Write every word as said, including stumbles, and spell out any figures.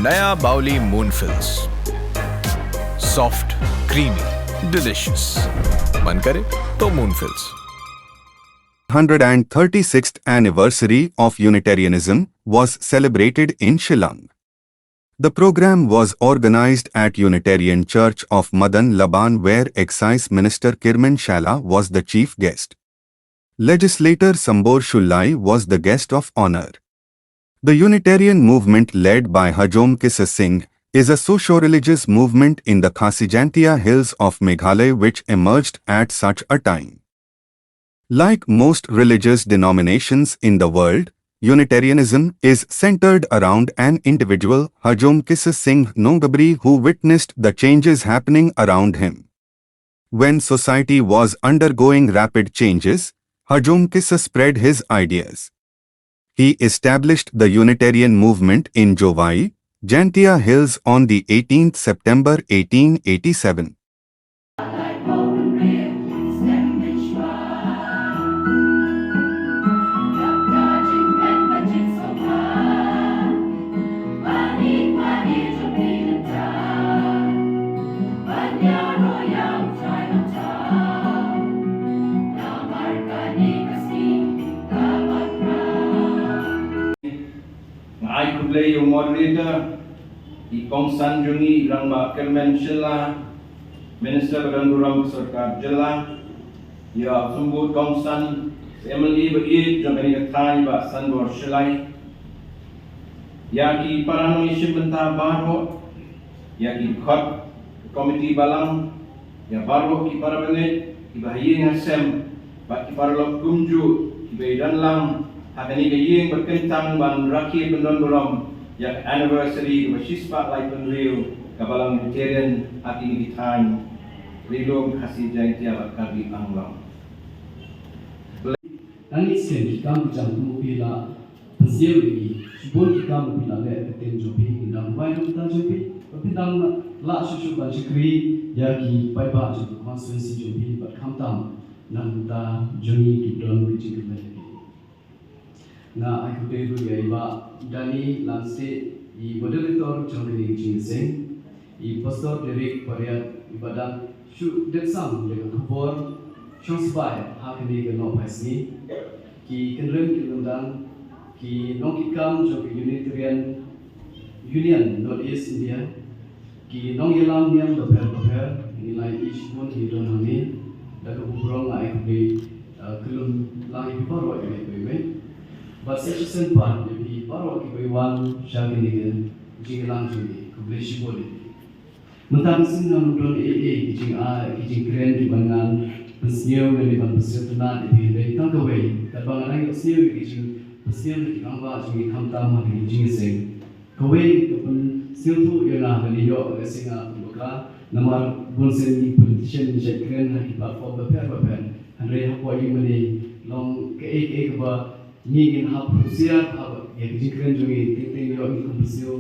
नया बावली मूनफिल्स, सॉफ्ट, क्रीमी, डिलिशियस। मन करे तो मूनफिल्स। Hundred and thirty-sixth anniversary of Unitarianism was celebrated in Shillong. The program was organized at Unitarian Church of Madan Laban, where Excise Minister Kirman Shala was the chief guest. Legislator Sambor Shullai was the guest of honor. The Unitarian movement led by Hajom Kisa Singh is a socio-religious movement in the Khasi Jaintia Hills of Meghalaya which emerged at such a time. Like most religious denominations in the world, Unitarianism is centered around an individual, Hajom Kisa Singh Nongabri, who witnessed the changes happening around him. When society was undergoing rapid changes, Hajom Kisa spread his ideas. He established the Unitarian movement in Jowai, Jaintia Hills on the eighteenth September eighteen eighty-seven. Nga ai khublei ïa u moderator, i kongsan jong ngi i rangbah Kyrmen Shylla, Minister ba don burom ka sorkar jylla, ïa u symbud kongsan, u M L A ba ïeit jong kane ka thaiñ Bah Sanbor Shylla, ïa ki para nongïashim bynta baroh, ïa ki dkhot ka komiti balang, ïa baroh ki para bangeit kiba ha ïing ha sem bad ki paralok kumjuh kiba ïadon lang ha kane ka ïing ba kyntang ban rakhe pyndon burom ïa ka anniversary kaba shispah laiphew hynriew kaba long Unitarian ha kine ki thaiñ Ri-lum, Khasi Jaiñtia bad Karbi Anglong. Nangta shisien ki kam ki jam kum u phi la pynsngew ïa ngi, shibun ki kam u phi la leh ha ka ktien jong phi, ngin dang duwai na ka bynta jong phi ba phin dang lah shuh shuh ban shakri ïa ki paidbah jong ka constituency jong phi bad khamtam na ka bynta jong ngi kiba don ka jingkyrmen ïa phi. Nga ai khublei ruh ïa i Bah Danny Langsih, i moderator jong kane ka jingïaseng, i Pastor Derek Pariat, i ba dang shu dep sam ïa ka khubor shong sbai ha kane ka nohphai sngi, ki kynrem ki lyngdang, ki nongkitkam jong ka Unitarian Union North East India, ki nongïalam niam bapher bapher, ngi la ïohi shibun ki don hangne, da kaba burom nga ai khublei, eh, kyllum lang ïa phi baroh ïa kane ka kawei. Bad sa shisien pat ïa phi baroh kiba wan sha kane ka jingïalang jong ngi, khublei shibun ïa phi. Mynta ka sngi ngam don ei ei ki jingai, ki jingkren kiba ngan pynsngew lane ban pynsngew tynnad ïa phi, hynrei tang kawei, katba nga dang ïohsngew ïa ki jingpynsngew na ki rangbah jong ngi khamtam ha kane ka jingïaseng. Kawei ka pynsngewthuh ïa nga, kane ïoh ka seng nga kum bakla, namar bun sien ngi politician ngi shait kren ha ki platform bapher bapher. Hynrei hapoh ïing mane long kaei kaei kaba ngi ngin hap husiar haba ïa ka jingkren jong ngi, teng teng ïoh ngi kum pynsngew.